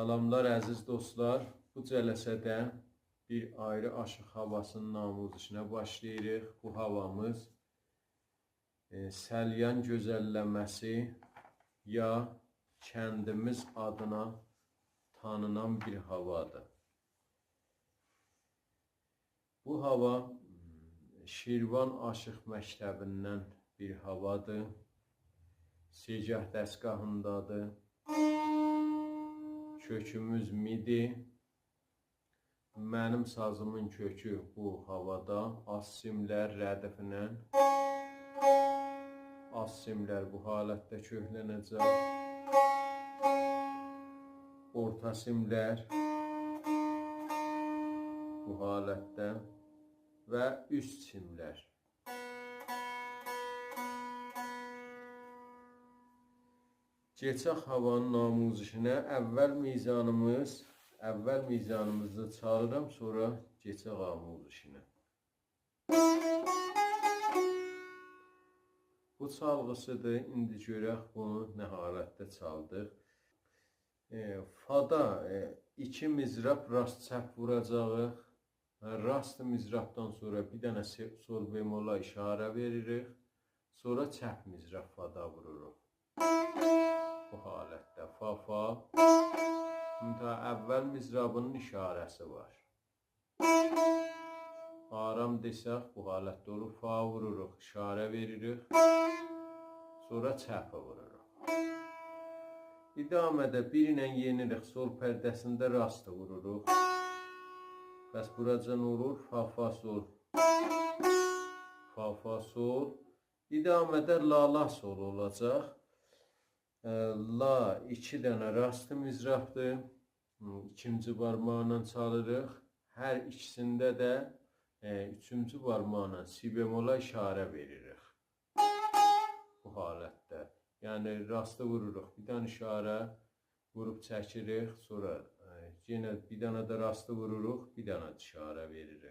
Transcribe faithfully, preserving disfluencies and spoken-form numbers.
سلاملار، عزیز دوستلار. بو جلسه‌ده بیر آیری آشیق هاواسی‌نین آموزشینه باشلاییریق. بو هاوامیز، ائ، سلیان گؤزلله‌مه‌سی یا کندیمیز آدینا تانینان بیر هاوادیر. بو هاوا، م، شیروان آشیق مکتبیندن بیر هاوادیر. سه‌گاه دستگاهیندادیر. کؤکوموز می‌دی. منیم سازیمین کؤکو بو هاوادا، آلت سیملر ردیفینن. آلت سیملر بو حالتده کؤکلنه‌جک. اورتا سیملر بو حالتده و اوست سیملر. گئچک هاوانین آموزشینه. اول میزانیمیز، اول میزانیمیزی چالیرام، سونرا گئچک آموزشینه. بو چالغیسیدیر. ایندی گؤرک بونو نه حالتده چالدیق. ائ، فادا، ائ، ایکی مضراب راست چپ ووراجاغیق. هه، راست مضرابدان سونرا بیر دنه سه-، سل بمولا اشاره وئریریک. سونرا چپ مضراب فادا ووروروق. بو حالتده فا، فا. منتها اول مضرابی‌نین اشاره‌سی وار. آرام دئسک، بو حالتده اولور. فا ووروروق، اشاره وئریریک. سونرا چپی ووروروق. ادامه‌ده بیر ایله یئنیریک، سل پرده‌سینده راستی ووروروق. پس بوراجان اولور فا، فا، سل. فا، فا، سل. ادامه‌ده لا، لا، سل اولاجاق. ائ، لا ایکی دنه راستی مضرابدیر. ایکینجی بارماقلا چالیریق. هر ایکیسینده ده، ائ، اوچونجو بارماقلا سی بمولا اشاره وئریریک. بو حالتده. یعنی راستی ووروروق، بیر دنه اشاره ووروب چکیریک، سونرا، ائ، یئنه بیر دنه ده راستی ووروروق، بیر دنه اشاره وئریریک.